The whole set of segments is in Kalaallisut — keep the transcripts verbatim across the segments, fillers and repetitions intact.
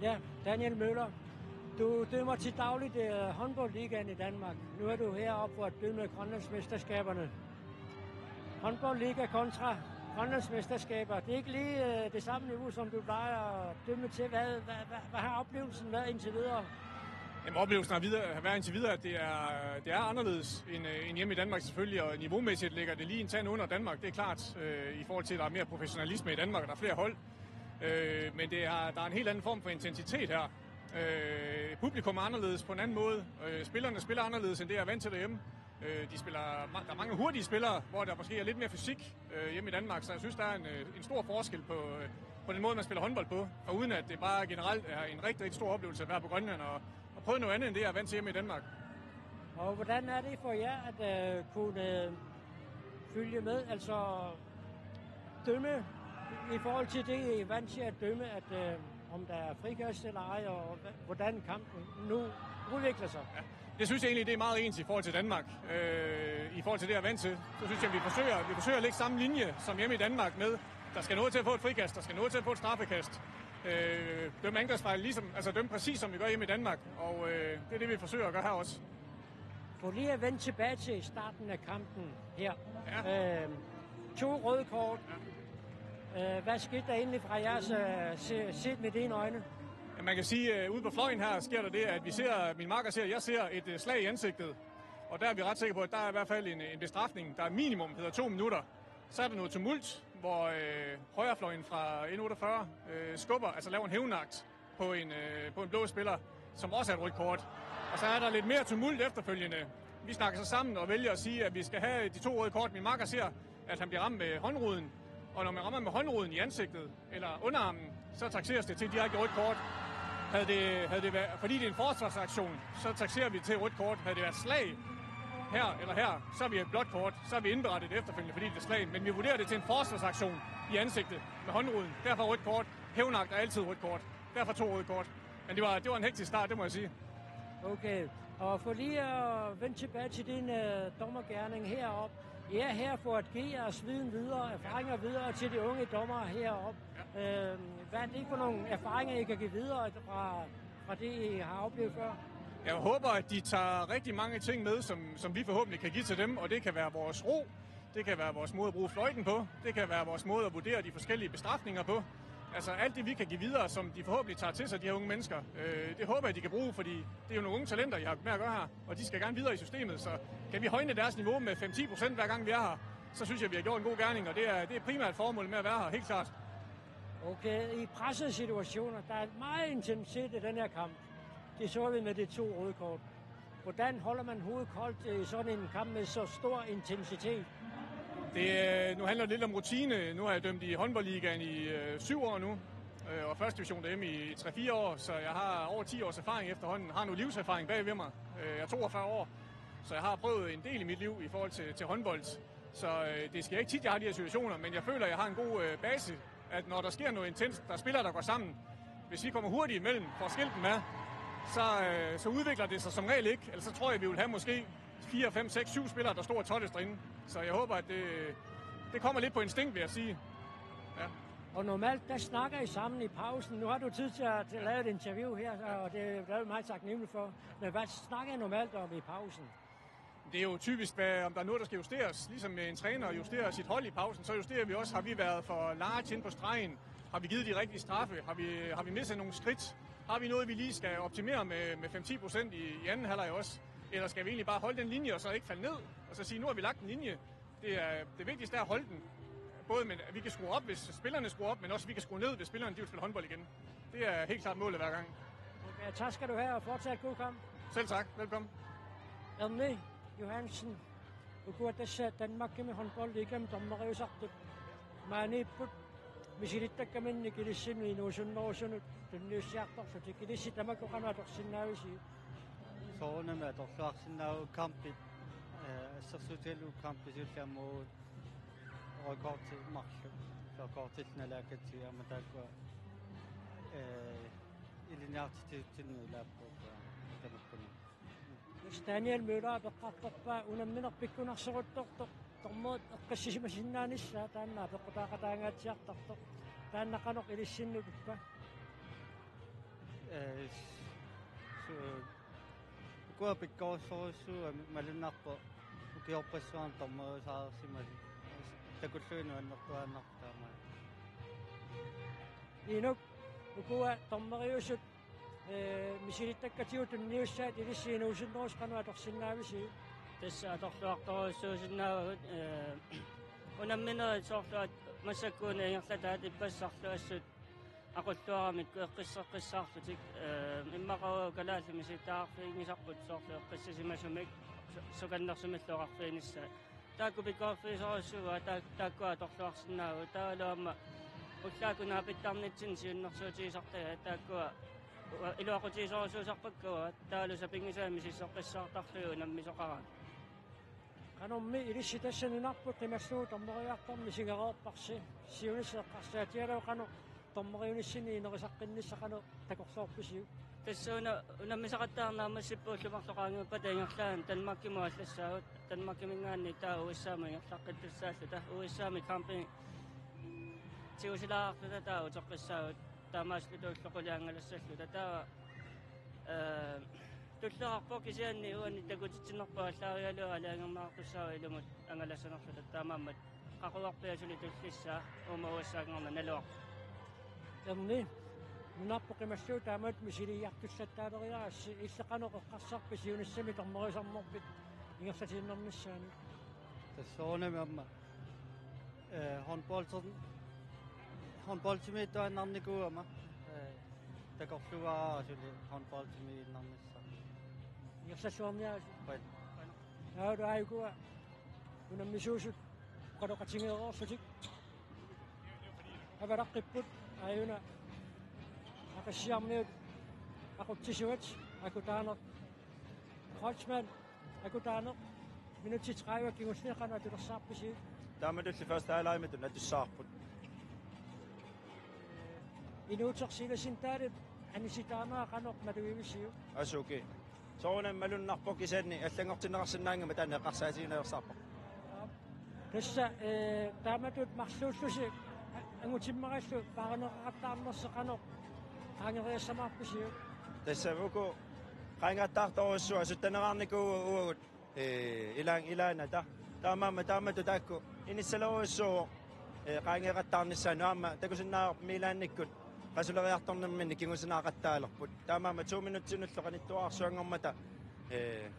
Ja, Daniel Møller. Du dømmer til dagligt øh, håndboldligaen i Danmark. Nu er du heroppe for at dømme Grønlandsmesterskaberne. Håndboldliga kontra Grønlandsmesterskaber. Det er ikke lige øh, det samme niveau, som du plejer at dømme til. Hvad, hvad, hvad, hvad har oplevelsen været indtil videre? Jamen, oplevelsen har, videre, har været indtil videre, at det er, det er anderledes end, øh, end hjemme i Danmark selvfølgelig, og niveaumæssigt ligger det lige en tand under Danmark, det er klart, øh, i forhold til, at der er mere professionalisme i Danmark, og der er flere hold. Øh, men det er, der er en helt anden form for intensitet her. Øh, publikum er anderledes på en anden måde. Øh, spillerne spiller anderledes, end det jeg er vant til derhjemme. Øh, de spiller, der er mange hurtige spillere, hvor der måske er lidt mere fysik øh, hjemme i Danmark, så jeg synes, der er en, øh, en stor forskel på, øh, på den måde, man spiller håndbold på. For uden at det bare generelt er en rigtig, rigtig stor oplevelse at være på Grønland og, og prøve noget andet, end det jeg er vant til hjemme i Danmark. Og hvordan er det for jer at øh, kunne øh, følge med, altså dømme i forhold til det, I er vant til at dømme, at øh, om der er frikast eller ej, og hvordan kampen nu udvikler sig? Ja. Det synes jeg egentlig, det er meget ens i forhold til Danmark, øh, i forhold til det, jeg er vant til. Så synes jeg, vi forsøger, vi forsøger at lægge samme linje som hjemme i Danmark med, der skal noget til at få et frikast, der skal noget til at få et straffekast. Øh, dømme angrebsfejl, ligesom, altså dømme præcis som vi gør hjemme i Danmark, og øh, det er det, vi forsøger at gøre her også. For lige at vende tilbage til starten af kampen her. Ja. Øh, to røde kort. Ja. Øh, hvad skete der egentlig fra jeres øh, set med dine øjne? Ja, man kan sige, at øh, ude på fløjen her sker der det, at vi ser, min marker ser, jeg ser et øh, slag i ansigtet. Og der er vi ret sikre på, at der er i hvert fald en, en bestrafning, der minimum hedder to minutter. Så er der noget tumult, hvor øh, højrefløjen fra N otteogfyrre øh, skubber, altså laver en hævnagt på en, øh, på en blå spiller, som også er et rødt kort. Og så er der lidt mere tumult efterfølgende. Vi snakker så sammen og vælger at sige, at vi skal have de to røde kort. Min marker ser, at han bliver ramt med håndruden. Og når man rammer med håndruden i ansigtet, eller underarmen, så taxeres det til direkte rødt kort. Havde det, havde det været, fordi det er en forsvarsaktion, så taxerer vi til rødt kort. Havde det været slag her eller her, så er vi et blåt kort, så er vi indberettet efterfølgende, fordi det er slag. Men vi vurderer det til en forsvarsaktion i ansigtet med håndruden. Derfor rødt kort. Hævnagt er altid rødt kort. Derfor to røde kort. Men det var, det var en hektisk start, det må jeg sige. Okay, og for lige at vende tilbage til din øh, dommergerning heroppe. I er her for at give jeres viden videre, erfaringer videre til de unge dommere heroppe. Ja. Øh, hvad er det for nogle erfaringer, I kan give videre fra, fra det, I har oplevet før? Jeg håber, at de tager rigtig mange ting med, som, som vi forhåbentlig kan give til dem, og det kan være vores ro, det kan være vores måde at bruge fløjten på, det kan være vores måde at vurdere de forskellige bestrafninger på. Altså alt det, vi kan give videre, som de forhåbentlig tager til sig, de her unge mennesker, øh, det håber jeg, de kan bruge, fordi det er jo nogle unge talenter, I har med at gøre her, og de skal gerne videre i systemet, så kan vi højne deres niveau med fem-ti procent, hver gang vi er her, så synes jeg, vi har gjort en god gerning, og det er, det er primært formålet med at være her, helt klart. Okay, i pressede situationer, der er meget intensitet i den her kamp. Det så vi med de to røde kort. Hvordan holder man hovedet koldt i sådan en kamp med så stor intensitet? Det, øh, nu handler det lidt om rutine. Nu har jeg dømt i håndboldligaen i øh, syv år nu, øh, og første division derhjemme i tre-fire år, så jeg har over ti års erfaring efterhånden. Har nu livserfaring bag ved mig. Øh, jeg er toogfyrre år, så jeg har prøvet en del i mit liv i forhold til, til håndbold. Så øh, det sker ikke tit, jeg har de her situationer, men jeg føler, at jeg har en god øh, base, at når der sker noget intens, der er spillere, der går sammen, hvis vi kommer hurtigt imellem for at skille dem ad, så, øh, så udvikler det sig som regel ikke. Ellers så tror jeg, vi vil have måske fire, fem, seks, syv spillere, der står og tolv derinde. Så jeg håber, at det, det kommer lidt på instinkt, vil jeg sige. Ja. Og normalt, der snakker I sammen i pausen. Nu har du tid til at, til at lave et interview her, og det er jeg meget taknemmelig for. Men hvad snakker I normalt om i pausen? Det er jo typisk, hvad, om der er noget, der skal justeres. Ligesom en træner justerer sit hold i pausen, så justerer vi også. Har vi været for large ind på stregen? Har vi givet de rigtige straffe? Har vi, har vi misset nogle skridt? Har vi noget, vi lige skal optimere med, med fem-ti procent i, i anden halvleg også? Eller skal vi egentlig bare holde den linje og så ikke falde ned? Og så sige, nu har vi lagt en linje. Det, er, det vigtigste er at holde den. Både, men vi kan skrue op, hvis spillerne skruer op, men også vi kan skrue ned, hvis spillerne de vil spille håndbold igen. Det er helt klart målet hver gang. Okay, tak skal du have, og fortsat god kamp. Selv tak. Velkommen. Erni Johansen, ukua tassa Danmarkimi håndboldligami dommeriusartut maaniipput misilittakkaminnik ilissinnut inuusunnerusunut tunniussiartorlutik, ilissi tamakku qanoq atorsinnaavisi? Soorunami atorluarsinnaavoq kampit, eh, assersuutigalugu kampi siulliammoorut rødkorti marluk, rødkortillu nalaakkatsigu aamma taakkua, eh, ilinniartitsisutsinnut ilaapput tamakkuninnga. Hvis Daniel Møller apeqqartorpaa unammineq pikkunarseruttortoq, dommerit eqqissisimasinnaanissaq taanna apeqqutaaqataangaatsiartartoq, taanna qanoq ilissinnut ippa? Ukua pikkorissorujussuuvoq, malunnarpoq ukiorpassuarni dommeriusaarsimasoq. Takullugit nuannertuaannarpoq taamaat. Inuk, ukua dommeriusut, ee, misilittakkatigut tunniussaat ilissi inuusunnerusoq qanoq atorsinnaavisiuk? Tassa atorluartorujussuusinnaavagut, ee, unamminerit soorlu aat massakkuuna ingerlataat ippassarlu assut aqulluaramikku eqqisseqqissaarlutik, ee, immaqa uagut kalaallit misilittagaqarfiginngisarput soorlu eqqissisimasumik su-, sukannersumillu oqarfiginissaat. Taakku pikkoriffigisorujussuuaat, taa-, taakkua atorluarsinnaavagut. Taavalu aamma ullaakkut naapittarnitsinni siunnersuutigisartagaat, taakkua u-, iluaqutigisorujussuusarpakka uagut, taavalu sapinngisamik misissoqqissaartarlugit unammisoqaraangat. Qanormi ilissi tassa nunarput qimallugu dommeriartorneq misigereerparsi, siunissaq eqqarsaatigalugu qanoq dommeriunissinni ineriartortinnissaq qanoq takorloorpisiuk? Tassa una unammisaqattaarneq ammassippugut marluk qaangiuppata ingerlaannaq Danmarkimut allassaagut, Danmarkiminngaanniit taava U S A-mut ingerlaqqittussaalluta, U S A-mi kampi tigusilaarluta taava uteqqissaagut, taamaasilluni ullut qulit angalassalluta taava, ee, tulleqarpoq kisianni uani takutitsinerput aallaavigalugu aalajangerneqartussaavoq ilumut angalassanerluta taamaammat qaquguarpiaq suli tullissaa uuma U S A-nngorneq naluarpoq. Erni, nunarput qimallugu taamatut misiliiartussaattaaleriarassi, illit qanoq eqqarsarpit siunissami dommeriusarnerpit ingerlatiinnarnissaanut? Tassa soorunami aamma, ee, håndbolder-, håndboldimiittuaannarnikuugama, ee, takorluugaara suli håndboldimiiginnarnissaa. Ingerlalluarniarisi? Qujan. Taavalu aajuku unammisuusut oqaloqatigeereerlutik avalaqqipput, aajuna Aqissiarmiut aqutsisuat, Akutaaneq Kreutzmann, Akutaaneq, minutsit tredive kingulliit qanoq atulersaarpisiuk? Taamatulli første halvlegimiittunik atussavarput. Inuuteq Silasindalip anisitaanera qanoq malugivisiuk? Asuki. Soorunami malunnarpoq kisianni allanngortinneqarsinnaanngimmat taanna eqqarsaatigineqartarpoq. Tassa, ee, taamatut marluullusi angutimmarallu paarineqaqattaarnersi qanoq qaangereersamaarpisiuk? Tassa uku qaangeqattaartorujussuaq asuttaneraarnikuuvugut, ee, ilaan-, ilaanata. Taamaammat taamatut taakku inissalerujussuuvoq, ee, qaangeqattaarnissaannut aamma takusinnaavarput Milaanikkut qasuleriartornerminni kingusinaaqattaalerput. Taamaammat to minutsinullu qanittuararsuanngormata, ee,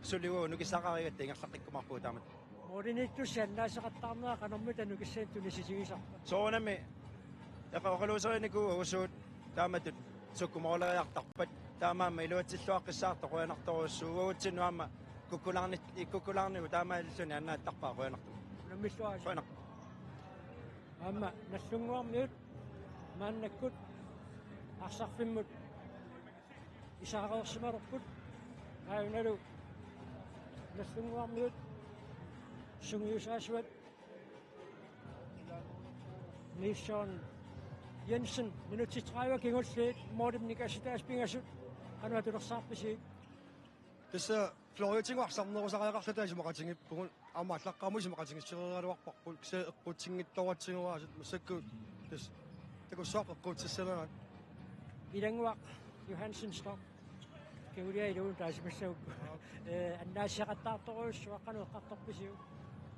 suli uagut nukissaqarigatta ingerlaqqikkumaarpugut taamatut. Mooliniittussi annaaseqattaarnera qanormita nukissanik tunisitigisarpa? Soorunami eqa-, oqaluuserinikuuagut suut taamatut sukkut mooleriartarpat. Taamaammat iluatsilluaqqissaartoq qujanartorujussuuvoq, uagutsinnut aamma kukkulaarni-, ikkukkulaarnigut taamaalilluni annaattarpaa qujanartumik. Unammilluarisi. Qujanaq. Aamma Nagdlunguarmiut maannakkut arsarfimmut isaareersimalerput, aajunalu Nagdlunguarmiut sungiusaasuat Nilsson Jensen, minutsit tredive kingulliit målimik nikasitaasa pingasut, qanoq atulersaarpisiuk? Tassa fløjitigut arsarnerusariaqarluta isumaqatigiippugut, aamma aallaqqaammut isumaqatigiissereeraluarparput, kisianni eqquutsinngitsooratigut aasiit massakkut tassa takussuaq eqquutsissanerat. Ilannguaq Johansen Storm. Kingulliit iluunut taasimassagukku. Ee, annaaseqattaartorujussuaq qanoq eqqartorpisiuk?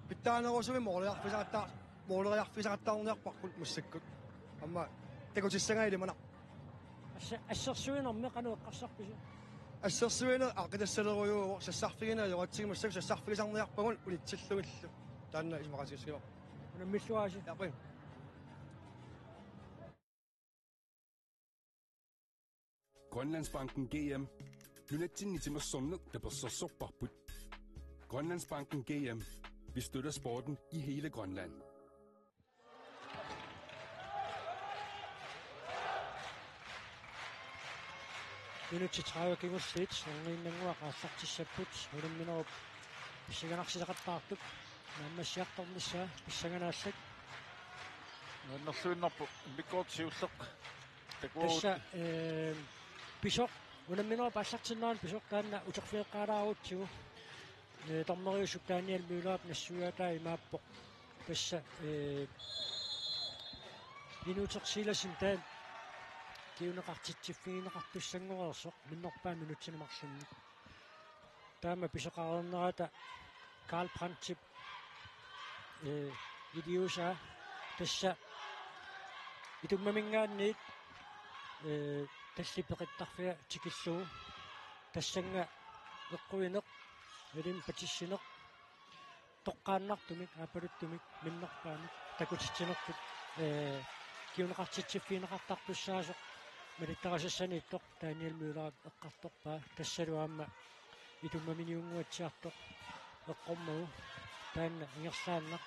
Pitsaanerusumik mooleriarfisaqattaa-, mooleriarfisaqattaarniarparput massakkut. Aamma takutissagaat ilimanarpoq. Assa-, assersuinermi qanoq eqqarsarpisiuk? Assersuineq aaqqitassalerujuuvoq, sassarfigineq ajoratsigu massakkut sassarfigisarniarpagut unitsillugillu. Taanna isumaqatigiissimavarput. Unammilluarisi. Jaappi. Grønlandsbanken G M. Nunatsinni timersorneq tapersersorparput. Grønlandsbanken G M. Vi støtter sporten i hele Grønland. Minutsit tredive kingulliit, Nagdlunguaq aallartissapput, unamminerup pissanganarsisoqattaartup naammassiartornissaa pissanganaallutik. Nuannerluinnarpoq, immikkoortoq siulleq. Takuagut. Tassa, ee, pisoq, unamminerup aallartinnerani pisoq taanna uterfigeqqaalaarutsigu. Ee, dommeriusup Daniel Møllerip nassuiaataa imaappoq. Tassa, ee, Inuuteq Silas Dahl kinguneqartitsiffigineqartussanngoreersoq minnerpaamik minutsini marlunni. Taama pisoqarnerata Karl Brandtip, eh, iliuusaa tassa itummaminngaanniit, eh, tallit peqittarfia tikillugu tassannga eqquineq, ilim patissineq, toqqaannartumik, aappaluttumik, minnerpaamik, takutitsinerput, eh, kinguneqartitsiffigineqartartussaasoq, malittarisassaniittoq Daniel Møllerip eqqartorpaa, tassalu aamma itummaminiunnguatsiartoq eqqormagu, taanna ingerlaannaq,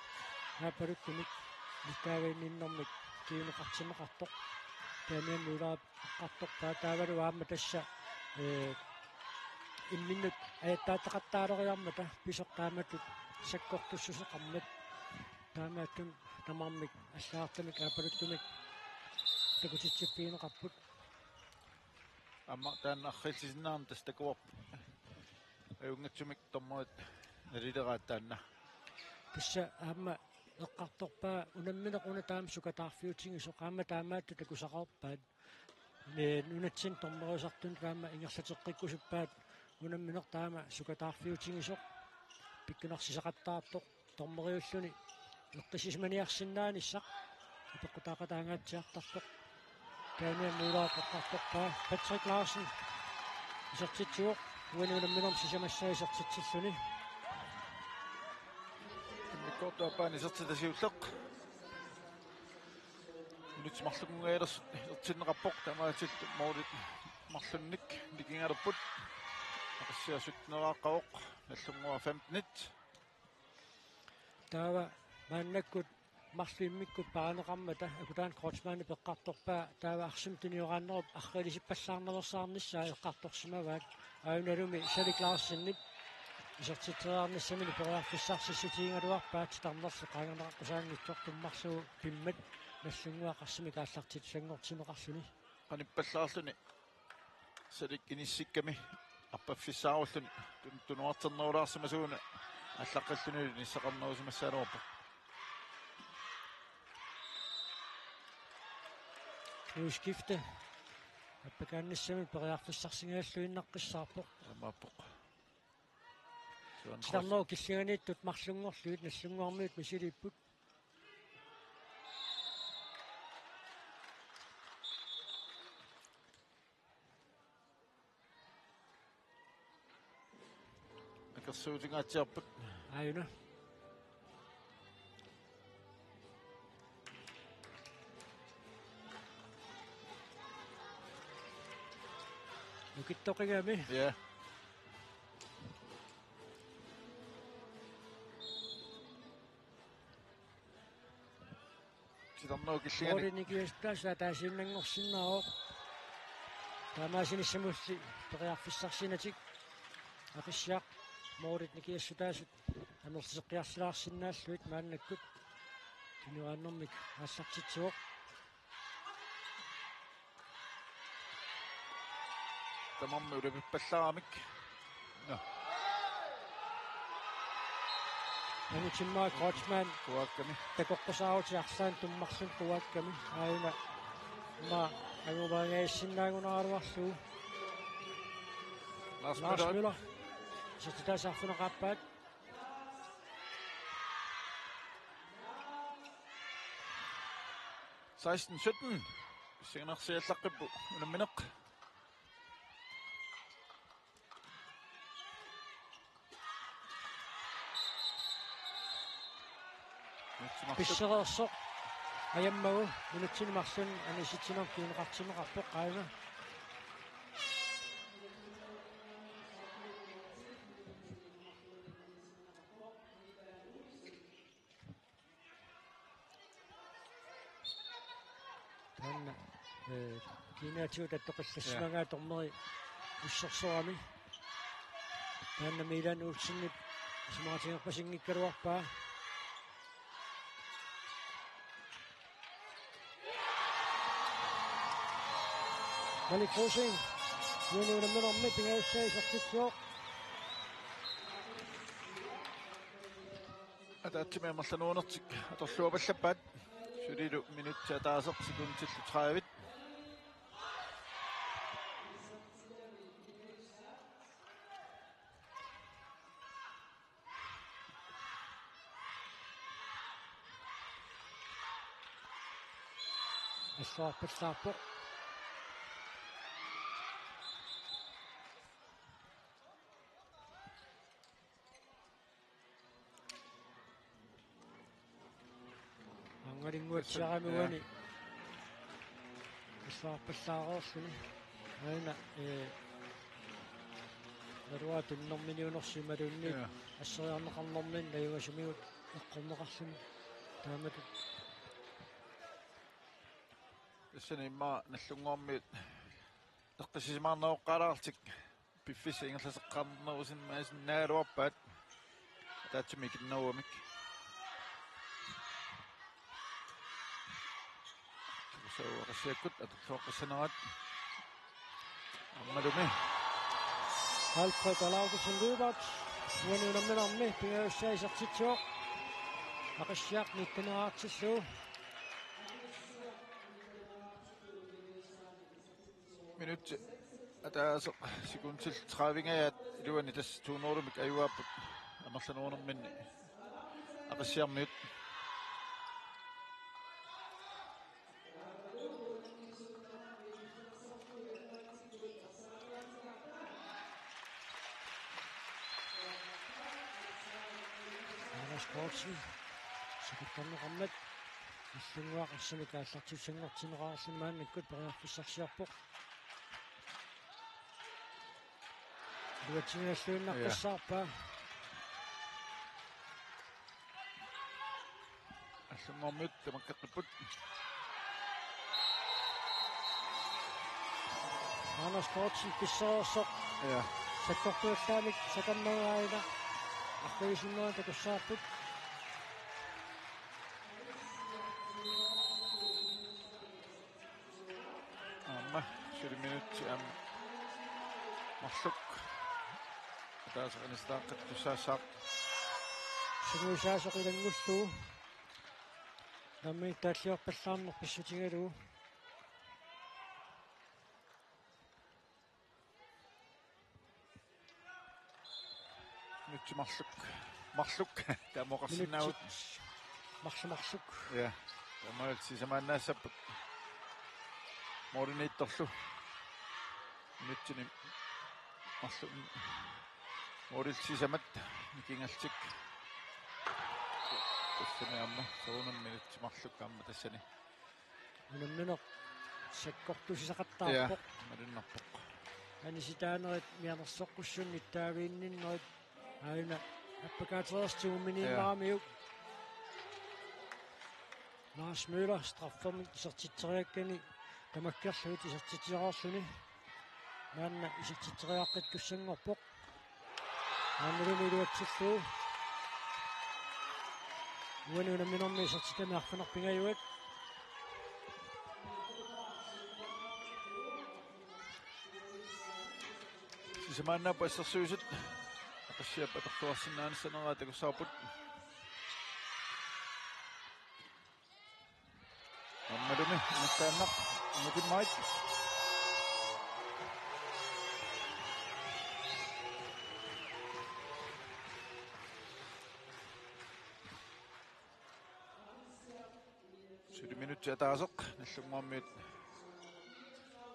aappaluttumik, ilikkagainninnermik, kinguneqartinneqartoq, Daniel Møllerip eqqartorpaa, taavalu aamma tassa, eh, imminnut ajattaataqattaaleriarmata pisoq taamatut sakkortussuseqarmat, taamaattumik tamarmik allagartamik aappaluttumik takutitsiffigineqarput. Aamma taanna arriillisinnaanera tassa takuarput. Ajunngitsumik dommerit nalileraat taanna. Tassa aamma eqqartorpaa unammineq una taama sukataarfiutigisoq, aamma taamaattut takusaqarpaat. Ne, nunatsinni dommeriusartunut taama ingerlateqqikkusuppaat unammineq taama sukataarfiutigisoq, pikkunarsisaqattaartoq, dommeriulluni eqqissisimaniarsinnaanissaq apeqqutaaqataatsiartartoq. Daniel Møllerip eqqartorpaa, Patrick Larsen isertitsivoq, uani unamminermi sisamassaa isertitsilluni. Immikkoortup aappaani isertitaq siulleq. Minutsit marlunnguaalersut isertinneqarpoq, taamaasillutik målit marlunnik nikingalerput. Aqissiaq sytteneraaqqavoq, Nagdlunguaq femtenit. Taava maannakkut marluk immikkut paarineqarmata Akutaan Kreutzmannip eqqartorpaa, taava arsaq tunioraannerup arriilisippallaarnaveersaarnissaa eqqartorsimavaat. Aajunalumi Salik Larsenip isertitseriarnissaminut periarfissarsiissutigigaluarpaa, titarnerlu qaangerneqaqqusaanngitsoq tummarlugu pimmat Nagdlunguaq arsamik aallartitut sanngortinneqarluni. Qanippallaarluni Salik inissikkami arpaffissaarulluni tun-, tunuarternerulaarsimasuuguni aallaqqillunilu inissaqarnerusimassagaluarpoq. Udskifte. Appakaannissamut periarfissarsigalluinnaqqissaarpoq. Taamaappoq. Suan Titarnerup killinganiittut marlunngorlugit Nagdlunguarmiut misiliipput. Akersuutingaatsiarput. Aajuna. Nukittoqigami. Ja. Titarnerup killinganni. Måli nikiassutaasoq ataasiinnanngorsinnaavoq. Taamaasinissamulli periarfissarsiornatik. Aqissiaq målit nikiassutaasut amerliseqqiarsilaarsinnaallugit maannakkut. Tunioraannermik aallartitsivoq. Tamarmik ulapippallaramik. Nå. Anu Timmaa Kreutzmann. Kuakkami. Takoqqusaarutit arlaannik tummarluni kuakkami. Aajuna. Immaqa angumaangajassinnaagunaraluarlugu. Lars Lars Møller. Møller. Isertitaasoq arfineq-aappaat. Seksten sytten. Pissanganarsiallaqqippoq unammineq. Pissereersoq ajammagu minutsini marlunni anisitsinermut kinguneqartinneqarpoq qaanga. Taanna, eh, kiinaatigut attoqillassimagaat. Ja. Dommeri ussersorami. Taanna Milan Olsenip isumaqatigiinnerpasinngikkaluarpaa. Malik Rosing, uani unamminermi pingajussaa isertitsivoq. Ataatsimik amerlanerunertik atorluapallappaat. Sulilu minutsit ataaseq sekundillu tredive. Suarpallaarpoq. Angalinnguatsiarami. Ja. Uani. Suarpallaareerluni. Aana, ee, naluara tunnerminiunersoq imaluunniit. Ja. Asseriarneqarnermini najugasumigut eqqorneqarluni. Taamatut. Tassani immaqa Nallunnguarmiut eqqissisimaarneroqqaalaarlutik piffissap ingerlateqqaarnerusinnaagaluarpaat. Ataatsimik ikinnerugamik. Tusaava Qassiakkut atorluaqqissanerat. Ammalumi. Alfred Olautussen Lyberth. Uani unamminermi pingajussaa isertitsivoq. Aqissiaq nitten-erartillugu. Minutsi ataaseq sekundit tredive-nngajat iluani tassa to nul-imik ajugaarput amerlanerunerminni Aqissiarmiut. Anders Kortsen. Sakuttarneqarmat. Nallunnguaq arsamik aallartissanngortinneqarluni maannakkut periarfissarsiorpoq. Iluatsinngilluinnaqqissaarpaa. Nallunnguarmiut tamakkeqqipput. Anders Kortsen pissereersoq. Ja. Sakkortuallaamik sakannagu aina. Arfigisinnerani takussavarput. Aamma suli minutsi aamma marluk. Ataaseq anisitaaqqat tussaassaaq. Sungiusaasoq ilanngullugu. Nammineq taalliorpallaarneq pissutigalugu. Minutsit marluk. Marluk. Taama oqarsinnaavugut. Minutsit marluk, marluk. Ja. Taamaalillutik sisamaannaassapput. Målimiittorlu. Minutsini marluk. Målillu sisamat nikingallutik. Tassami aamma soorunami minutsit marluk aamma tassani. Unammineq sakkortusisaqattaarpoq. Ja, malunnarpoq. Anisitaanerit mianersoqqussummik nittaaviinninnerit aajuna appakaatereersitigummiinnaramiuk. Ja. Lars Møller straffermik isertitseriakkani tamakkerlugit isertitsisoqarluni. Maanna isertitseriaqqikkussanngorpoq. Aammalumi iluatsillugu. Uani unamminermi isertitami arfineq-pingajuat. Sisamaannaapput assersuisut. Aqissiap atorluarsinnaanissaanera takussavarput. Aammalumi inuttaannaq inutimmarit. Suli minutsi ataaseq Nallunnguarmiut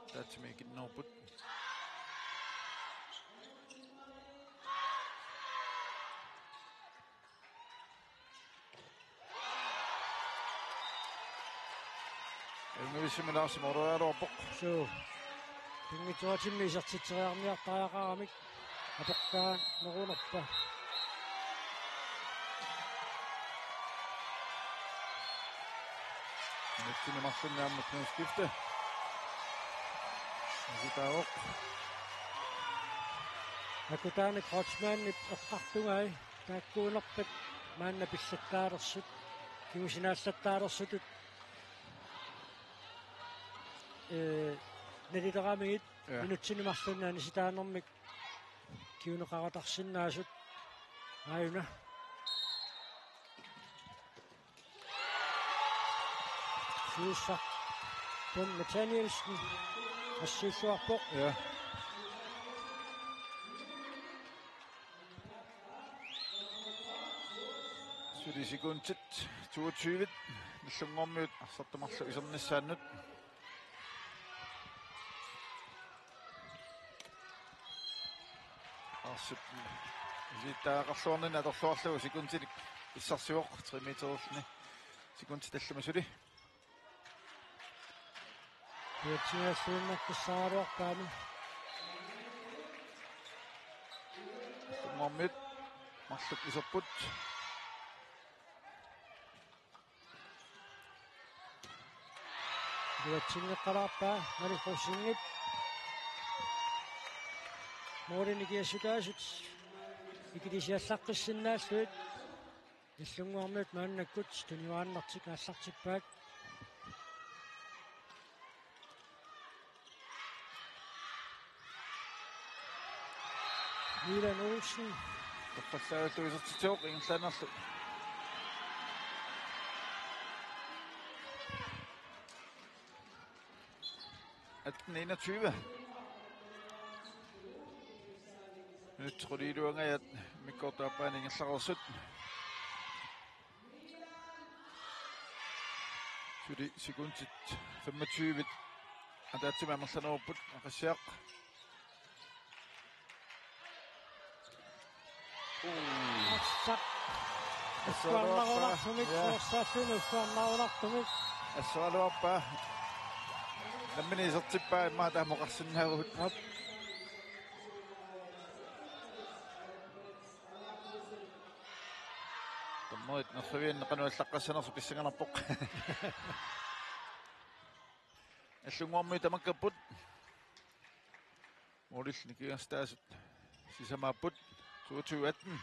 ataatsimik ikinnerput. Ilmivissumik Lars moorujaaluarpoq. Suu. Pinngitsooratimmi isertitseriarniartariaqaramik aportaa nerunarpa. Minutsini marlunni aamma tunngusskifte. Isitaavoq. Akutaanik Kreutzmannip eqqartugai. Taakkuunerpat maanna pillattaalersut, kingusinaallattaalersutut, ee, nalileramigit. Ja. Minutsini marlunni anisitaanermik kinguneqaratarsinnaasut aajuna. Siussaq Tom Nathanielsen assiilluarpoq. Ja. Suli sekundit toogtyve Nallunnguarmiut arsartut marluk isernissaannut. Sut-, isigittagaqarluarnini atorluarlugu sekundinik pissarsivoq, tre meterilluni. Sekundit tallimat suli. Piatsiaassuinnaq pissaaraluarpaami. Uummiut marluk iserput. Iluatsinneqalaarpaa Malik Rosingip. Målini nikiassutaasut ikilisiallaqqissinnaallugit. Nallunnguarmiut maannakkut tunivaannartik aallartippaat. Milan Olsen. Toqqallaarlugu isertitsivoq ingerlaannarlu. Atten enogtyve. Minutsit qulit iluangajat immikkoortup aappaani ingerlareersut. Suli sekundit femogtyve ataatsimik amerlanerupput. Aqissiaq. Assaq. Assualuarpaa. Uffarnarunartumik, ja. Forsaaffin uffarnarunartumik. Assualuarpaa. Nammineq isertippaa immaqa taama oqarsinnaavugut. Aap. Dommerit nerrivianni qanoq allaqqassanersoq pissanganarpoq. Nallunnguarmiut tamakkerput. Målillu nikingassutaasut sisamaapput. Toogtyve atten.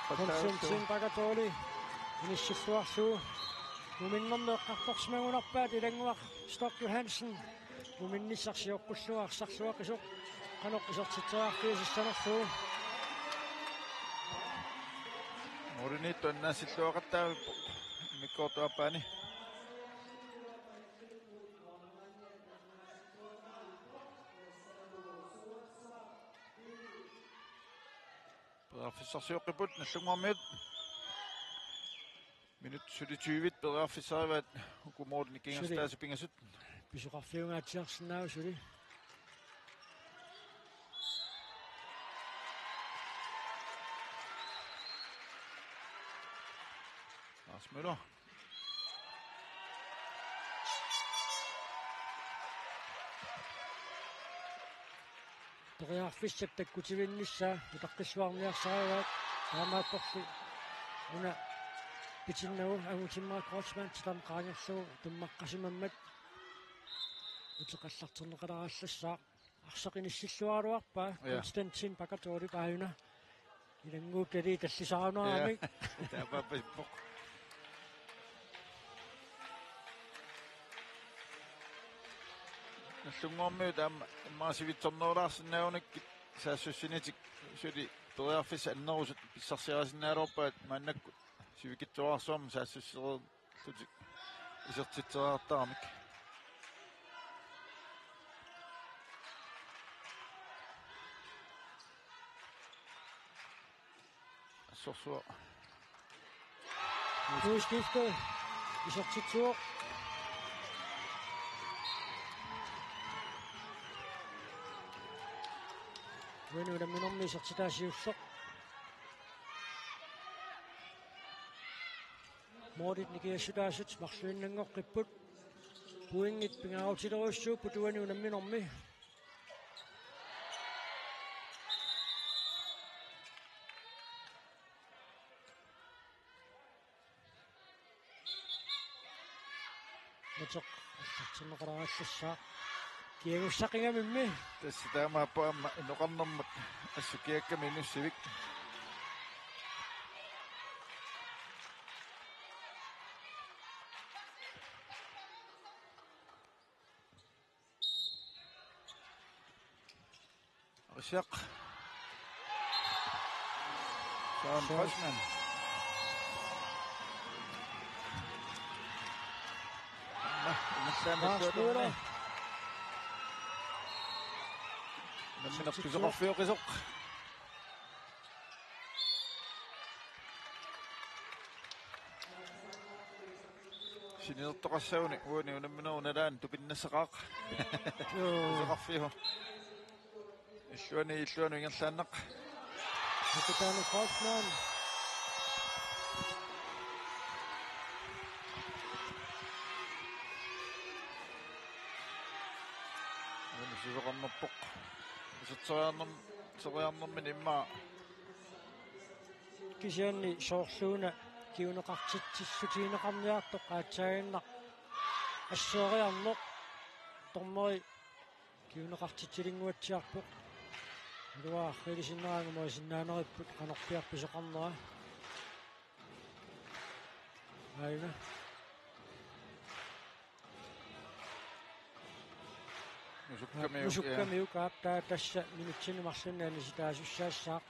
Konstantin Pakatoli inissilluarlugu. Muminnermi eqqartorsimagunarpaat Ilannguaq Stork Johansen. Muminnissaq sioqqullugu arsarluaqisoq. Qanoq isertitseriarfigisassanerlugu. Måliniittoq annaassilluaqattaarpoq immikkoortup aappaani. Periarfissarsioqqipput Nallunnguarmiut. Minut suli tyve periarfissarivaat uku målini nikingassutaasut pingasut. Pisoqarfiungaatsiarsinnaavoq suli. Lars Møller. Periarfissat takkutivinnissaa utaqqilluarniarsarivaat, taamaattorli una pitinnagu Angutimmarik Kreutzmann titarneq qaangerlugu tummaqqasimammat uteqallarterneqalerallassaaq. Arsaq inissilluaraluarpaa. Ja. Konstantin Pakatoli paajuna. Ilannguup talii tallisarunarami. Ja. Taamaappoq. Nallunnguarmiut aamma immaqa sivitsornerulaarsinnaagunikkit saassussinitik suli periarfissat annerusut pissarsiarisinnaagaluarpaat maannakkut sivikitsuararsuarmik saassussineq- -lutik isertitseriartaramik. Assorsuaq. Udskifte. Isertitsivoq. Uani unamminermi isertitaa siulleq. Målit nikingassutaasut marluinnanngoqqipput. Pointit pingaarutilerujussuupput uani unamminermi. Nutoq allartinneqalerallassaaq. Kiagussaqingamimmi. Tassa taamaappoq aamma inoqarnermut assut kiakkami inussivik. Aqissiaq. Søren Søren. Kreutzmann. Aamma, inissaamilluarluni. Lars Møller. Nammineq pisoqarfioqisoq. Sinertoqassaguni uani unamminerup nalaani tupinnassaqaaq. Joo. Isoqarfiuvoq. Illuani illuani ingerlaannaq. Hakutaani Kreutzmann. Uani susoqarnerpoq. Iserteriarnerm-, teriarnermini immaqa. Kisianni soorluuna kiuneqartitsissutigineqarniartoq aatsaaginnaq assooriarneq. Dommeri kiuneqartitsilinnguatsiarpoq. Iluarilisinnaanngumut sinnaanerippoq qanorpiaq pisoqarnera. Aina. Nusukkamiuk, ja. Nusukkamiuk aap taa tassa minutsini marlunni anisitaasussaassaaq.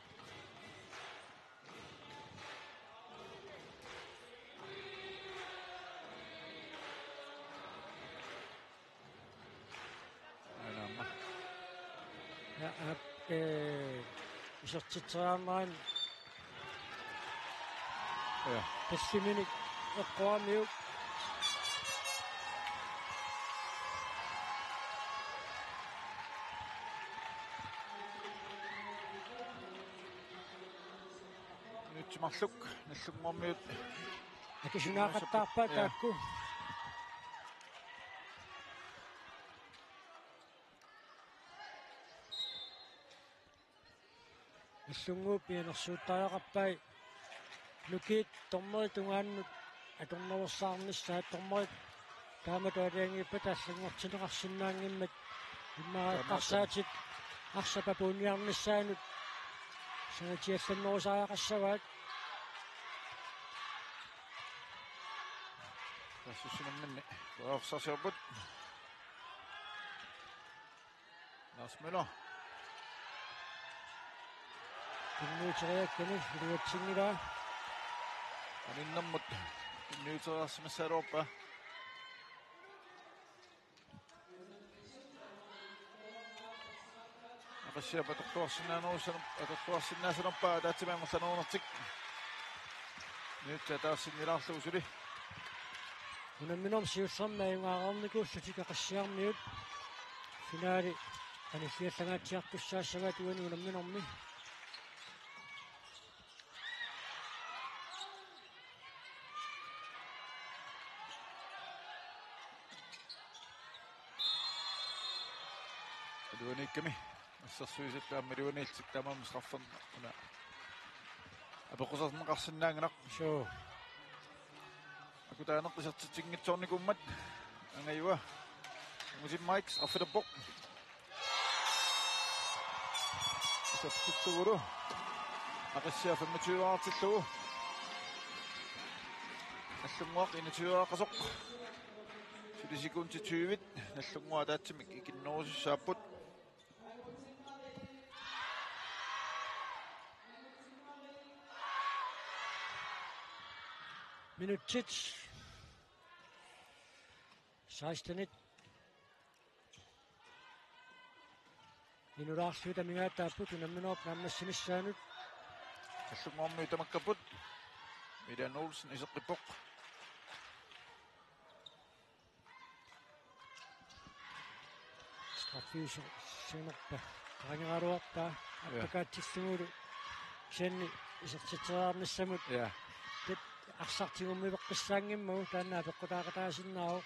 Aina aamma. Ja, aap, eh, isertitseriarneranni. Ja. Pissiminik eqquamiuk. Minutsit marluk, Nagdlunguarmiut. Akisunaaqattaarpaat, ja, taakku. Nagdlunguup mianersuuttariaqarpai. Nukiit dommerit tungaannut atornersaarnissaat, dommerit taamatut aalajangiippata allanngortinneqarsinnaanngimmat, immaqa eqqarsaatit arsap apuunniarnissaanut sanatsiallannerusariaqassavaat. Tassussinerminni periarfissarsiorput. Lars Møller. Tunniuteriakkani iluatsinngilaa. Aninnermut tunniuteriarsimassagaluarpaa. Aqissiap atorluarsinnaanerussanut, atorluarsinnaasanerpaa ataatsimik amerlanerunertik. Minutsit ataasinngilaarlugu suli. Unamminermi siullermi ajugaareernikuullutik Aqissiarmiut. Finale qanilliallangaatsiartussaassavaat uani unamminermi. Iluaniikkami. Assersuisullu aamma iluaniillutik tamanna straffernera. Apeqqusarneqarsinnaanngilaq. Suu. Akutaaneq isertitsinngitsoornikuummat angajua. Ungusimmaik straffilerpoq. Isertitsillugulu. Aqissiaq femogtyve-artillugu. Nagdlunguaq enogtyve-aaqqasoq. Suli sekundit tyve. Nagdlunguaq ataatsimik ikinnerusussaapput. Minutsit sekstenit inulaarluit amigaataapput unamminerup naammassinissaanut. Nagdlunguarmiut tamakkerput. Milan Olsen iseqqippoq. Straffiusunerpa qaangeeraluarpaa. Ja. Appakaatillugulu kisianni isertitseriarnissamut. Ja. Tit arsaq tigummiveqqissaanngimmagu taanna apeqqutaaqataasinnaavoq.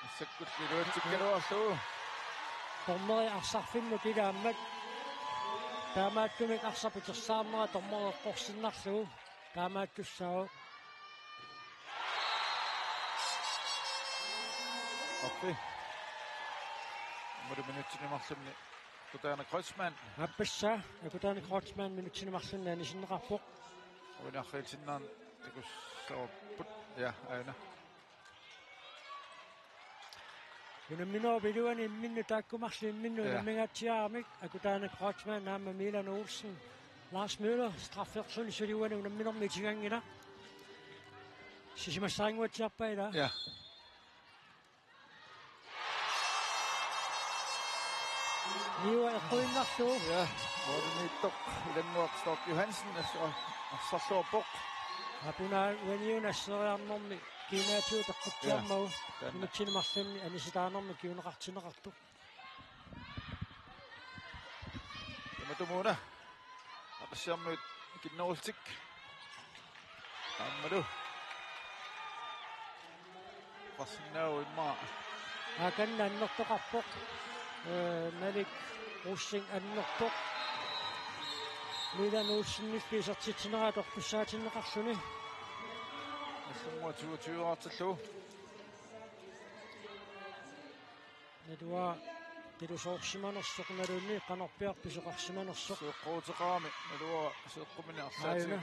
Massakkut iluatsikkaluarlugu. Dommeri arsarfimmut ilaammat. Taamaattumik arsaq pitersaarnera dommeri eqqorsinnarlugu. Taamaattussaavoq. Appi. Aammalu minutsini marlunni Akutaana Kreutzmann. Aappassaa, Akutaana Kreutzmann minutsini marlunni anisinneqarpoq. Uinarriilsinnaanngilaq takussavarput. Ja, aana. Unamminerup iluani imminnut taakku marluk imminnut, ja, unammingaatsiaramik Akutaana Kreutzmann aamma Milan Olsen. Lars Møller strafferluni suli uani unamminermi itiganngilaq. Sisamassaannguatsiarpaa ilaa. Ja. Niua eqquinnarlugu. Ja, målimiittoq Ilannguaq Stork Johansen, as-, arsarluarpoq. Aap, una uaniuna asseriarnermi kiinaatsigut eqqutsiarmagu. Ja, taanna. Minutsini marlunni anisitaanermik kinguneqartinneqartoq. Tamatumuuna Aqissiarmiut ikinnerullutik. Aammalu. Oqarsinnaavoq immaqa. Akanna annertoqarpoq. Ee, Malik Rosing annertoq. Milan Olsenillu isertitsinera atortussaatinneqarluni. Nallunnguaq tyve tyve-raartillugu. Naluara pilusoorsimanersoq, naluara qanorpiaq pisoqarsimanersoq. Seeqquteqarami, naluara seeqqumini arlaatigut. Aajuna.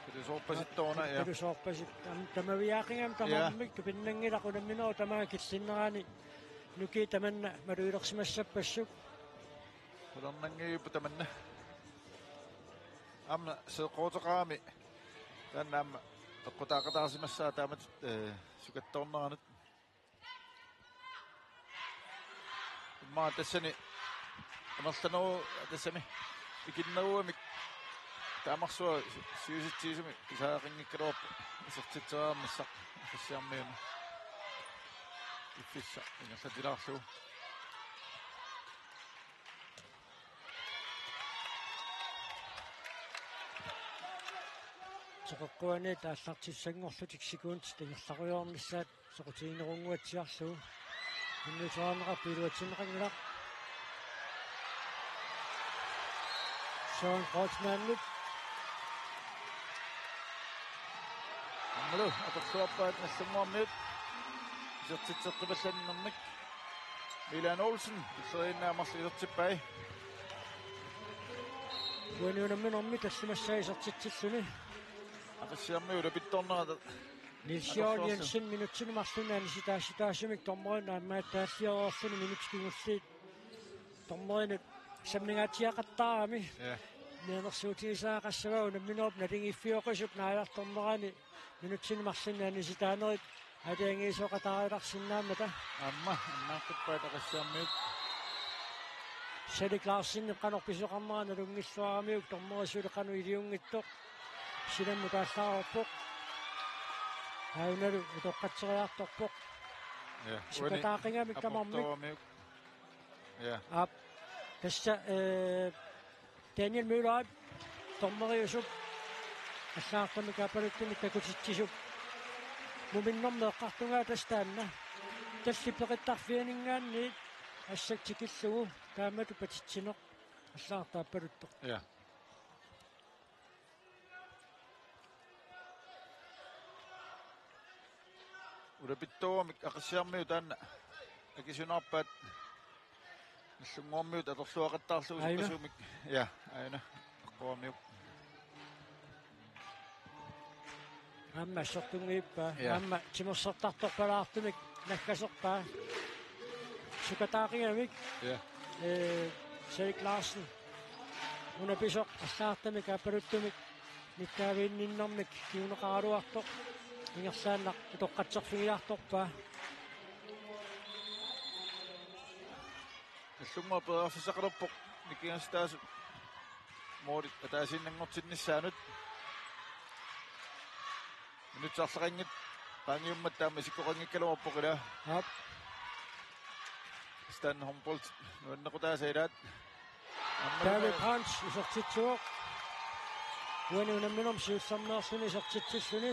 Pilusoorpasittoq una, ja. Pilusoorpasittoq. Tam-, tamaviaaqigami. Ja. Tamarmik tupinnanngilaq, unamminerup tamaanga killinnerani. Nukiit tamanna malugilersimassappassuk. Qularnanngilaq tamanna. Aamma seeqquteqarami. Taanna aamma eqqutaaqataarsimassaaq taamatut, ee, sukattoorneranut. Immaqa tassani amerlanerup tassami ikinnerugamik taamarsuaq si-, siusitsigisumik pisariaqanngikkaluarpoq isertitseriarnissaq Aqissiarmiuni. Piffissaq ingerlatilaarlugu. Teqeqquaniit aallartissanngorlutik sekundit ingerlarujoornissaat soqutiginerunnguatsiarlugu. Unnuutereerneqarpoq iluatsinneqanngilaq. Søren Kreutzmannip. Aammalu atorluarpaat Nallunnguarmiut isertitseqqipallannermik. Milan Olsen, pilleriinnaq marluk isertippai. Uani unamminermi tallimassaa isertitsilluni. Aqissiarmiut ulapittornerata. Nils Jørgen atorluarlugu. Jensen minutsini marlunni anisitaassutaasumik dommerinut aamma taalliareerluni minutsit kingulliit dommerinut sammingaatiaqattaarami. Ja. Mianersuutigisariaqassavaa unamminerup naligiiffioqisup naajartornerani minutsini marlunni anisitaanerit aalajangiisoqataarilaarsinnaammata. Aamma, annaaqqippaat Aqissiarmiut. Salik Larsenip qanoq pisoqarnera nalunngilluaramiuk, dommeri suli qanoq iliunngitsoq. Silammut taallaareerpoq. Aajunalu utoqqatseriartorpoq. Ja, uani sukataaqigamik tamarmik. Aportooramiuk. Ja. Aap. Tassa, ee, Daniel Møller, dommeriusup allagartamik aappaluttumik takutitsisup muminnermi eqqartugaa tassa taanna. Tallit peqittarfianinngaanniit assat tikillugu taamatut patitsineq allagarta aappaluttoq. Ja. Ulapittoormik Aqissiarmiut taanna akisunaarpaat. Nallunnguarmiut atorluaqattaarlugu. Aajuna. Sukkasuumik. Ja, aajuna. Aqqoramiuk. Aamma assortunngivippaa. Ja. Aamma timersortartorpalaartumik naggaserpaa. Sukataaqigamik. Ja. Ee, Salik Larsen. Una pisoq allagartamik aappaluttumik nittaaviinninnermik kinguneqaraluartoq. Ingerlaannaq utoqqatserfigiartorpaa. Nallunnguaq periarfissaqalerpoq nikingassutaasut moolit ataasiinnanngortinnissaanut. Minutsit arlaqanngitsut qaangiummat taama isikkoqanngikkaluarpoq ilaa. Aap. Stan Humboldt nuannequtaasa ilaat. David Brandt isertitsivoq. Uani unamminermi siullermeerluni isertitsilluni.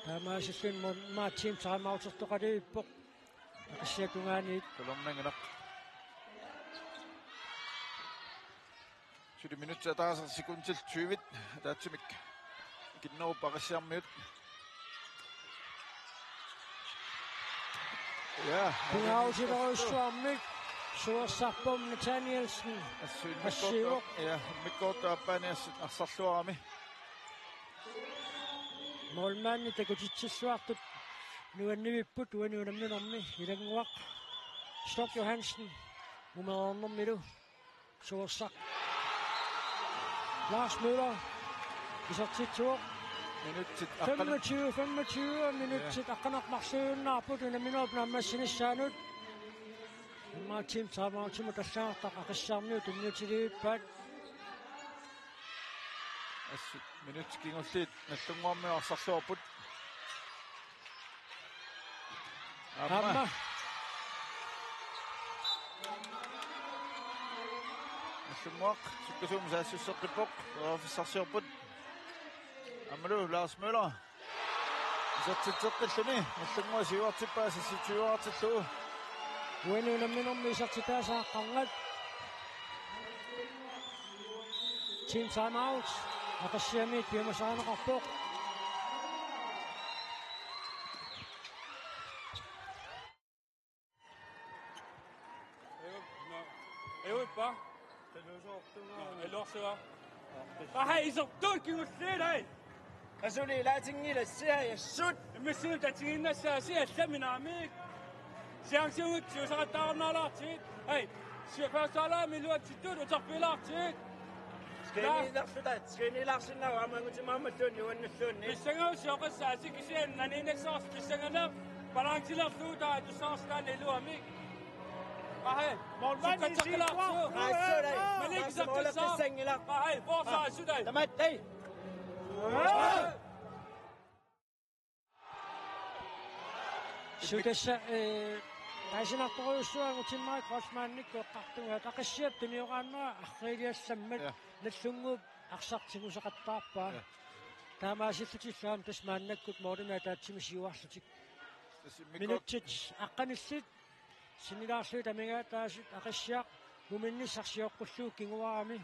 Taamaasilluni Mon-, Martin timeoutertoqalivippoq. Aqissiap tungaaniit. Qularnanngilaq. Suli minutsit ataaseq sekundit tyve. Ataatsumik ikinnerupput Aqissiarmiut. Ja. Pingaarutilerujussuarmik Suersarpum Nathanielsen. Assut immikkoortoq. Assivoq. Ja, immikkoortoq aappaani assut arsarluarami. Målmandi takutitsilluartut nuannivipput uani unamminermi. Ilannguaq Stork Johansen umereernermilu. Suersaq. Lars Møller isertitsivoq. Minutsit aqqanit. Femogtyve, femogtyve minutsit aqqaneq-marluinnarput unamminerup naammassinissaanut. Immaqa team timeoutimut tassaagartaq Aqissiarmiut tunniutilivippaat. Assut minutsit kingulliit Nagdlunguarmiut arsarluarput. Aamma. Aamma. Nagdlunguaq sukkasuumik saassusseqqippoq, periarfissarsiorput. Aammalu Lars Møller. Isertitseqqilluni, Nagdlunguaq siuartippaa seksogtyve-artillugu. Uani unamminermi isertitaasaaqqarngat. Team timeout. Aqissiarmiut piumasarineqarpoq. Ajuppa. Nå, eluarsuga. Aha, isertut kingulliit, ai. Asuli ilaatinngilassi, ai, assut. Immissinnut tatigiinnassaasi, allamik naamik. Chanceugut siusaqattaarunnaalaartigit. Ai, siufaassaalaami iluatsittut uterfigilaartigit. Skeniilerluta, skeniilaarsinnaavoq aamma angutimaammalluunniit uannulluunniit. Pissangausi oqassaasi kisianni naniinnassavasi pissanganaq balancelerlugu taava tussaarsi taanna iluamik. Ahe, målmanden sukkatsakkilaartigu. Assurai. Malik sukkatsakkilaartigu. Ahe, forsa assutai. Tamatta. Suu tassa, eh, taasinartorujussuaq angutimmarik Kreutzmannikkut eqqartugaat Aqissiap tunioraannera arriiliallammat. Ja. Nagdlunguup arsaq tigusaqattaarpaa. Ja. Taamaasillutillu aamma tassa maannakkut målimik ataatsimik siuarlutik. Tassa immikkoortoq. Minutsit aqqanillit sinnilaarlugit amigaataasut Aqissiaq muminnissaq sioqqullugu kinguarami.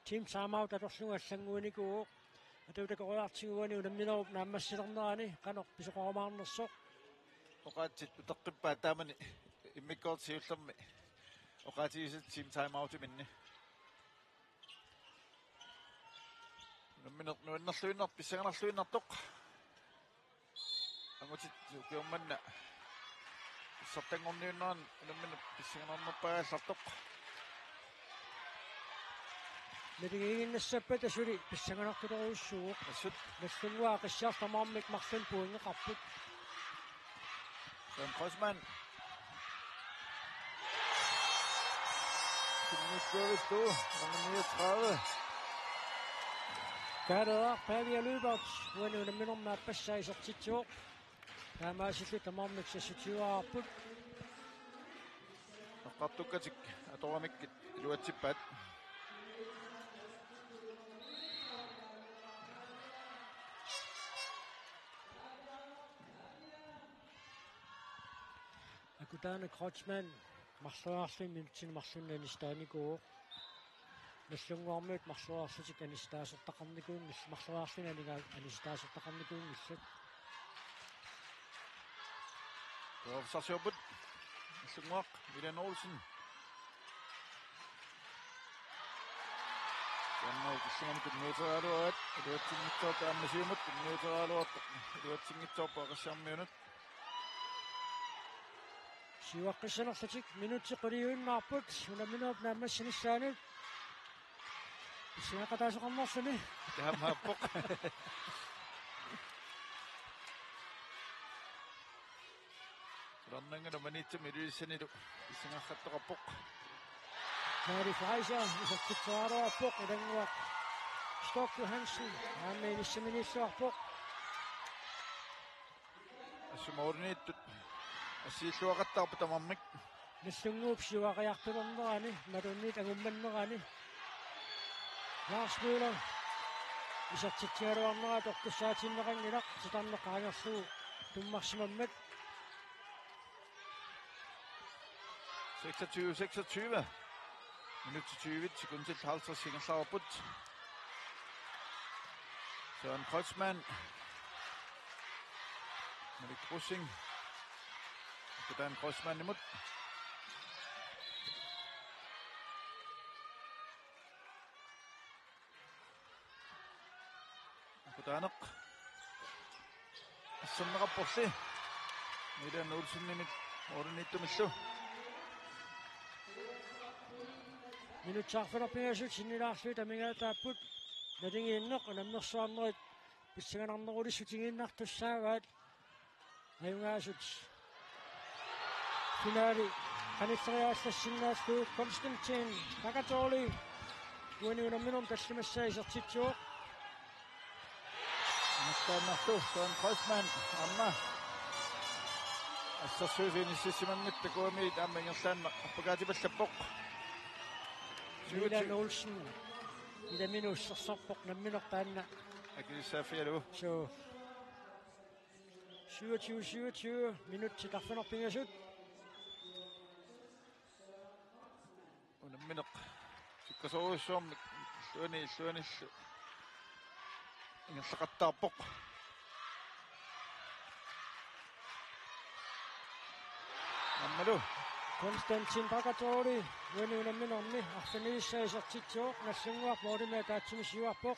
Team timeout atorlugu allannguinikuuvoq. Atuutakoriartigu uani unamminerup naammassilernerani qanoq pisoqarumaarnersoq. Oqaatsit uteqqippaat taamani immikkoortoq siullermi oqaatigisatit team timeoutiminni. Unammineq nuannerluinnartoq, pissanganarluinnartoq. Angutit ukioq manna pissartanngorniunnerani unammineq pissanganarnerpaajaallartoq. Naligiiginnassappat asuli pissanganartorujussuuvoq. Assut. Nagdlunguaq Aqissiaq tamarmik marlunnik pointeqarput. Søren Kreutzmann. Tunniukkuavillu, nummer niogtredive. Kaaleeraq Pavia Lyberth, uani unamminermi aappassaa isertitsivoq. Taamaasillutik tamarmik seksogtyve-arput. Eqqartukkatik atoramikkit iluatsippaat. Akutaana Kreutzmann marloriarluni minutsini marlunni anissitaanikuuvoq. Nagdlunguarmiut marloriarlutik anissitaasortaqarnikuunngillat, marloriarluni aniga-, anissitaasortaqarnikuunngillat. Periarfissarsiorput Nagdlunguaq, William Olsen. Taanna killingani tunniuteriaraluaraat, iluatsinngitsoorpoq aamma siumut tunniuteriaraluartoq, iluatsinngitsoorpoq Aqissiarmiunut. Siuaqqissanerlutik minutsit quliuinnarput unamminerup naammassinissaanut. Pissangaqqataasoqarnerluni. Taamaappoq. Qularnanngilaq Maniitsumi Ilulissanilu pissangartoqarpoq. Mari Fraser isertitseriaraluarpoq, Ilannguaq Stork Johansen aamma inissaminiilluarpoq. Assut målimiittut assiilluaqattaarput tamarmik. Nagdlunguup siuariartulernerani, imaluunniit angummannerani. Lars Møller isertitsigaluarnera tortussaatinneqanngilaq, titarneq qaangerlugu tummarsimammat. Seksogtyve seksogtyve. Minutsit tyve sekundit halvtreds ingerlareerput. Søren Kreutzmann. Malik Rosing. Akutaana Kreutzmannimut. Akutaaneq. Asserneqarporli. Milan Olsenimit målimiittumillu. Minutsit arfineq-pingasut sinnilaarlugit amigaataapput. Naligiinneq unammersuarnerit pissanganarnerulissutigiinnartussaavaat. Ajugaasut finaali qanilleriaallassinnaallugit Konstantin Bakkatoli uani unamminermi tallimassaa isertitsivoq. Ingerlaannarlu Søren Kreutzmann aamma assersuisut inississimanngitsut takuamiit aamma ingerlaannaq appakaatipallappoq. Milan Olsen. Ilaminuussersorpoq nammineq taanna. Akilissaaffigalugu. Suu. Syvogtyve syvogtyve, minutsit arfineq-pingasut. Unammineq sukkasoorujussuarmik illuani illuanillu ingerlaqattaarpoq. Aammalu. Konstantin Bakkatoli uani unamminermi arfinilissaa isertitsivoq, Nagdlunguaq målimik ataatsimik siuarpoq.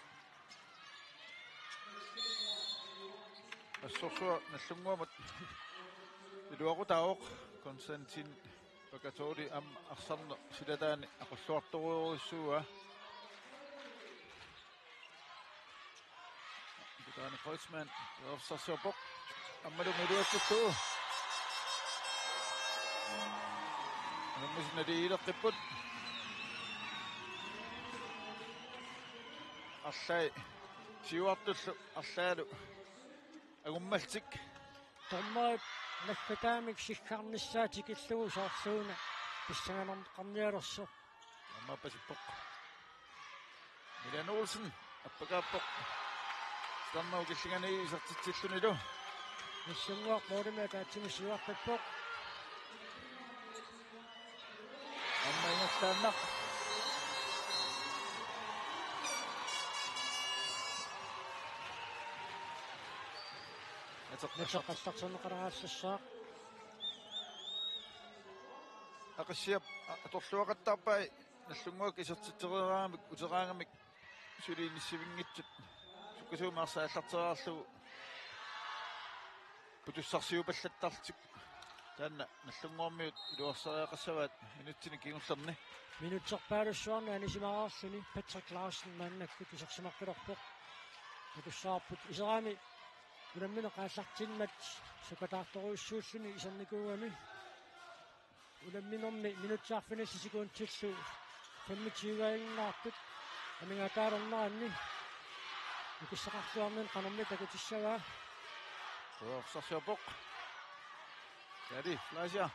Assorsuaq Nagdlunguamut iluaqutaavoq, Konstantin Bakkatoli aamma arsarneq silataani aqulluartorujussuuaa. Kutaani Kreutzmann, Røvsarsiorpoq. Aammalu iluatsillugu. Unammisunut ileqqipput. Arlaat siuartullu arlaat angummallutik. Dommerit naggataamik siggarnissaa tikillugu soorluuna pissanganarneqarnialersoq. Aamma appasippoq. Milan Olsen appakaappoq. Sitarnermut killingani isertitsillunilu. Nagdlunguaq målimik ataatsimik siuartarpoq. Aamma ingerlaannaq. Ateq-, ateqallartinneqarallassaaq. Aqissiap a-, atorluaqattaarpai Nagdlunguaq isertitsereeraangamik uteraangamik suli inissivinngitsut sukkasuumik arsaq aallartereerlugu putussarsiupallattarlutik. Taanna Nagdlunguarmiut iluarsariaqassavaat minutsini kingullerni. Minutserpaalussuarni anisimareerluni Patrick Larsen maannakkut isersimaqqilerpoq. Takussavarput iseraami unammineq aallartimmat sukataartorujussuulluni isernikuugami. Unamminermi minutsit arfinillit sekundillu femogtyve-iinnaartut amigaataalerneranni ukissaqarluarnini qanormi takutissavaa. Røvsarsiorpoq. David Fleischer.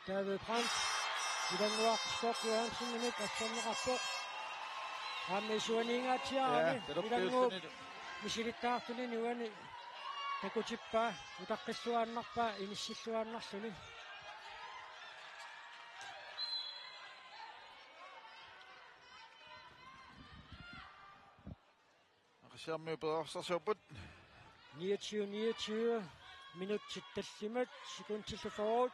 David Brandt. Ilannguaq Stork Johansenimit assorneqarpoq. Aamma isuaniingaatsiarami. Ja, Ilannguup talerpiullunilu. Misilittaartuni uani takutippaa, utaqqilluaannarpaa, inissilluaannarluni. Aqissiarmiut periarfissarsiorput. Niogtyve niogtyve. Minutsit tallimat, sekundillu fyrre.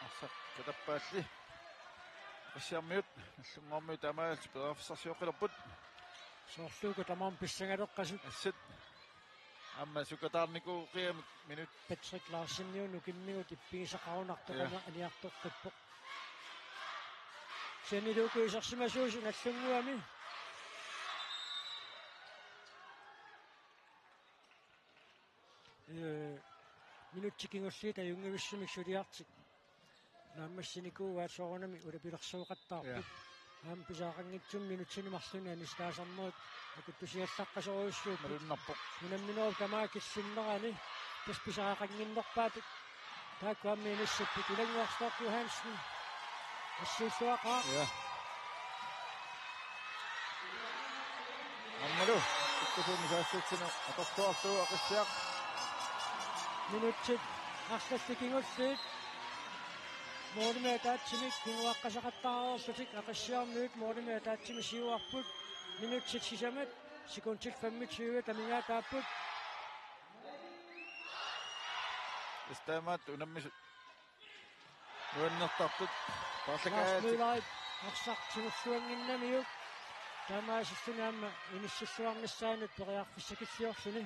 Arsaq katappaalli. Aqissiarmiut, Nagdlunguarmiut taamaalillutik periarfissarsioqqilerput. Soorlu uku tamaasa pissangaleqqasut. Assut. Aamma sukataarnikuuqigamik minut. Patrick Larseniunukimmigut ippigisaqarunartoq. Ja. Aniartoqqippoq. Kisianni uku isersimasuusut Nagdlunguami. Ee, minutsit kingulliit ajunngivissumik suliartik naammassinikuuaat soorunami ulapilersuoqattaarput. Ja. Aamma pisariaqanngitsumik minutsini marlunni anisitaasarnerit akuttusiallaqqasorujussuupput. Malunnarpoq. Unamminerup tamaat killinnerani tassa pisariaqannginnerpaat taakku aamma inissipput. Ilannguaq Stork Johansen. Assuulluaqaaq. Ja. Aammalu, sukkasoormi saassutsini atorluarlugu Aqissiaq. Minutsit arlallit kingulliit. Målimik ataatsimik kinguaqqaseqattaareerlutik Aqissiarmiut målimik ataatsimik siuarput. Minutsit sisamat, sekundit femogtyve amigaataapput. Tassa taamaattoq unammisut nuannertartut. Lars paarlakaatit. Møllerit arsaq tigulluannginnamiuk. Taamaasilluni aamma inissilluarnissaanut periarfissakilliorluni.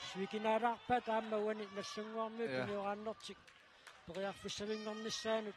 Svikinaalaarpaat aamma uani Nagdlunguarmiut. Ja. Tunioraannertik periarfissavinngornissaanut.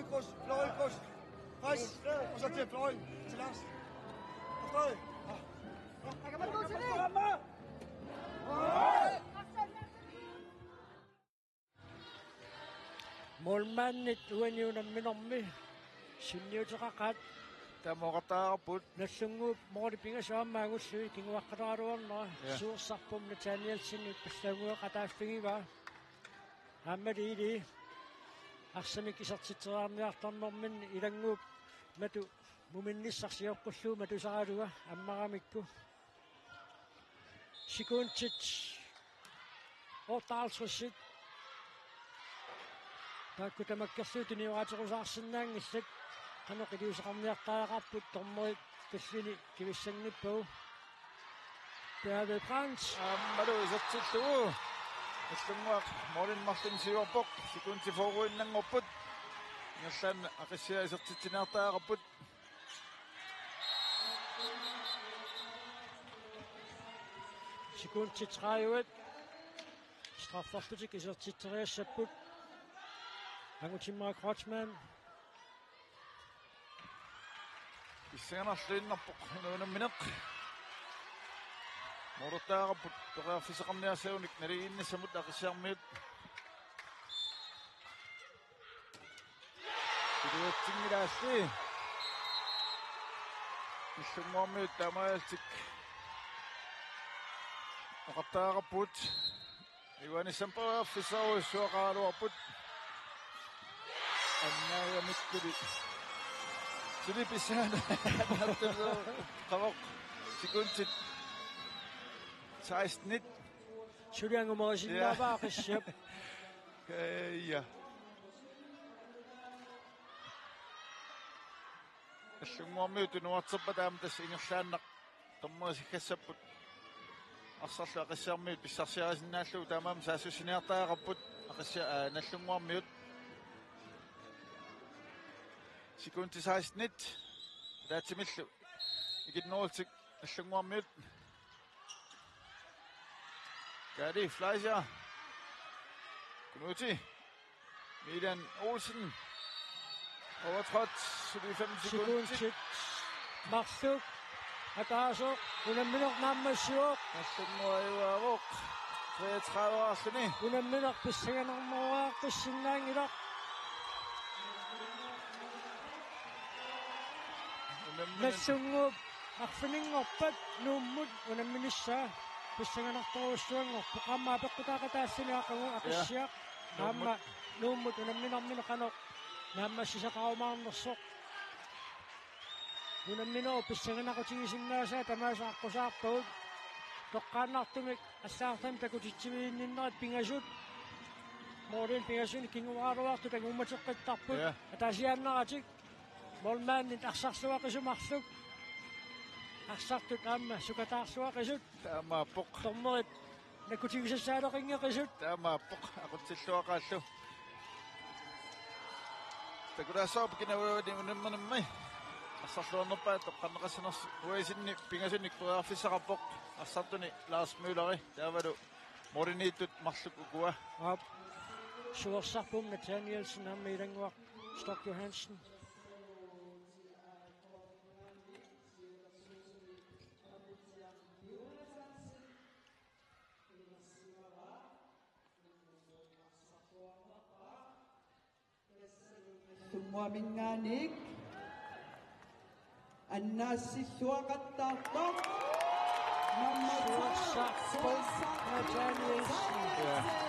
Fløjkryds, fløjkryds. Rejs, og så til fløjen, til Lars. Forstået? Kan man gå til det? Kom, Mark! Kom så, Lars. Målmandit uani unamminermi sunniuteqaqaat. Tamoqataarput. Nagdlunguup måli pingasut aamma angullugit kinguaqqaleraluarnera. Ja. Suorsarpum Nathanielsen pallanngueqataaffigivaa. Aamma Lili arsamik isertitseriarniartarnerminni Ilannguup matu muminnissaq sioqqullugu matusaralunga ammaramikku. Sekundit otteoghalvtreds. Taakku tamakkerlugu tunioraatsorusaarsinnaanngillat. Qanoq iliuuseqarniartariaqarput, dommerit tallini kivissanngippagu. David Brandt. Aammalu isertillugu. Nagdlunguaq målini marlunnik siuarpoq. Sekundit fyrreinnanngorput. Ingerlaannaq Aqissiaq isertitsiniartariaqarput. Sekundit tredive. Strafferlutik isertitseriassapput. Angutimmarik Kreutzmann. Pissanganarluinnarpoq una unammineq. Målertariaqarput periarfissaqarniassagunik naligiinnissamut Aqissiarmiut. Iluatsinngilaalli. Nagdlunguarmiut taamaalillutik oqartariaqarput. Ivanissamut periarfissarujussuaqaraluarput. Annaagamikkuli. Suli pissaanartullu qavoq. Sekundit seksten. Suli angumerisinnaavaa Aqissiap. Ja. Nagdlunguarmiut tunuarterpata aamma tassa ingerlaannaq dommerit siggassapput. Arsarlu Aqissiarmiut pissarsiarisinnaallugu taamaammat saassussiniartariaqarput Aqissia-, aa, Nagdlunguarmiut. Sekundit seksten. Ataatsimillu ikinnerullutik Nagdlunguarmiut. Kari Fleischer. Knuti. Milan Olsen. Overtrådt, så det er fem sekund. Sekundit marluk ataaseq unammineq naammassivoq. Nagdlunguaq ivaavoq. Treogtredive arlini. Unammineq pissanganarneruaqqissinnaanngilaq. Unammineq. Nagdlunguup arfininngorpat Nuummut unamminissaa pissanganartorujussuanngorpoq. Aamma apeqqutaaqataalluni aqagu Aqissiaq. Ja. Aamma Nuummut. Nuummut unamminermini qanoq naammassisaqarumaarnersoq. Unamminerup pissanganaqqutigisinnaasaa tamaasa aqqusaarpagut. Toqqaannartumik allagartamik takutitsiviginninnerit pingasut. Målinik pingasunik kinguaaraluartut anguummateqqittarput. Ja. Ataasiaannaratik. Målmandit arsarluaqisut marluk. Arsartut aamma sukataarluaqisut. Taamaappoq. Dommerit nakkutigisassaaleqinngeqisut. Taamaappoq. Aqutsilluaqaallu. Takulaassavarput kinaluunniit unamminermi arsarluarnerpaat toqqarneqassanersoq. Uasinni pingasunik periarfissaqarpoq. Arsartuni Lars Mølleri. Taavalu målimiittut marluk ukua. Aap. Suorsarpum Nathanielsen aamma Ilannguaq Stork Johansen. Nagdlunguaminngaanniit annaassilluaqattaartoq. Mamma Suorsarput Suorsarput Nathanielsen. Nathanielsen.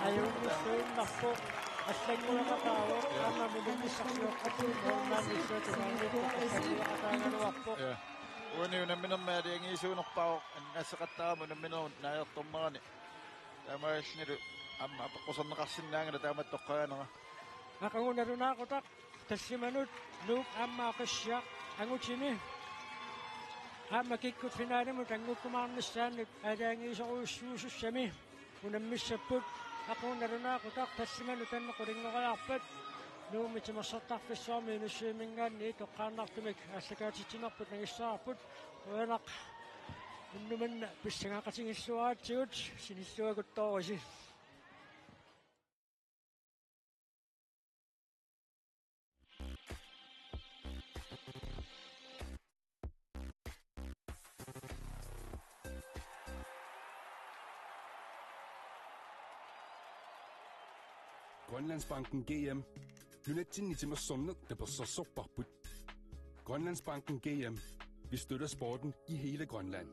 Ajunngilluinnarpoq. Allanngueqataavoq. Aamma muminnissarsioqqatut målmandillu tungaanut allanngueqataagaluarpoq. Ja. Uani unamminermi aalajangiisuunerpaavoq annaasseqattaarami unamminerup naajartornerani. Taamaalillunilu aamma apeqquserneqarsinnaanngilaq taamatut toqqagaanera. Aqagu nalunaaqutaq tallimanut Nuuk aamma Aqissiaq angutini aamma kikkut finalimut anngukkumaarnissaannut aalajangiisorujussuusussami unammissapput. Aqagu nalunaaqutaq tallimanut taanna qulinngoriarpat Nuummi timersortarfissuarmi Inussivimminngaanniit toqqaannartumik aallakaatitsinerput nangissavarput. Uanaq unnuk manna pissangaqatigilluaratsigut sinilluakuttoorissi. Grønlandsbanken G M. Nunatsinni timersorneq tapersersorparput. Grønlandsbanken G M. Vi støtter sporten i hele Grønland.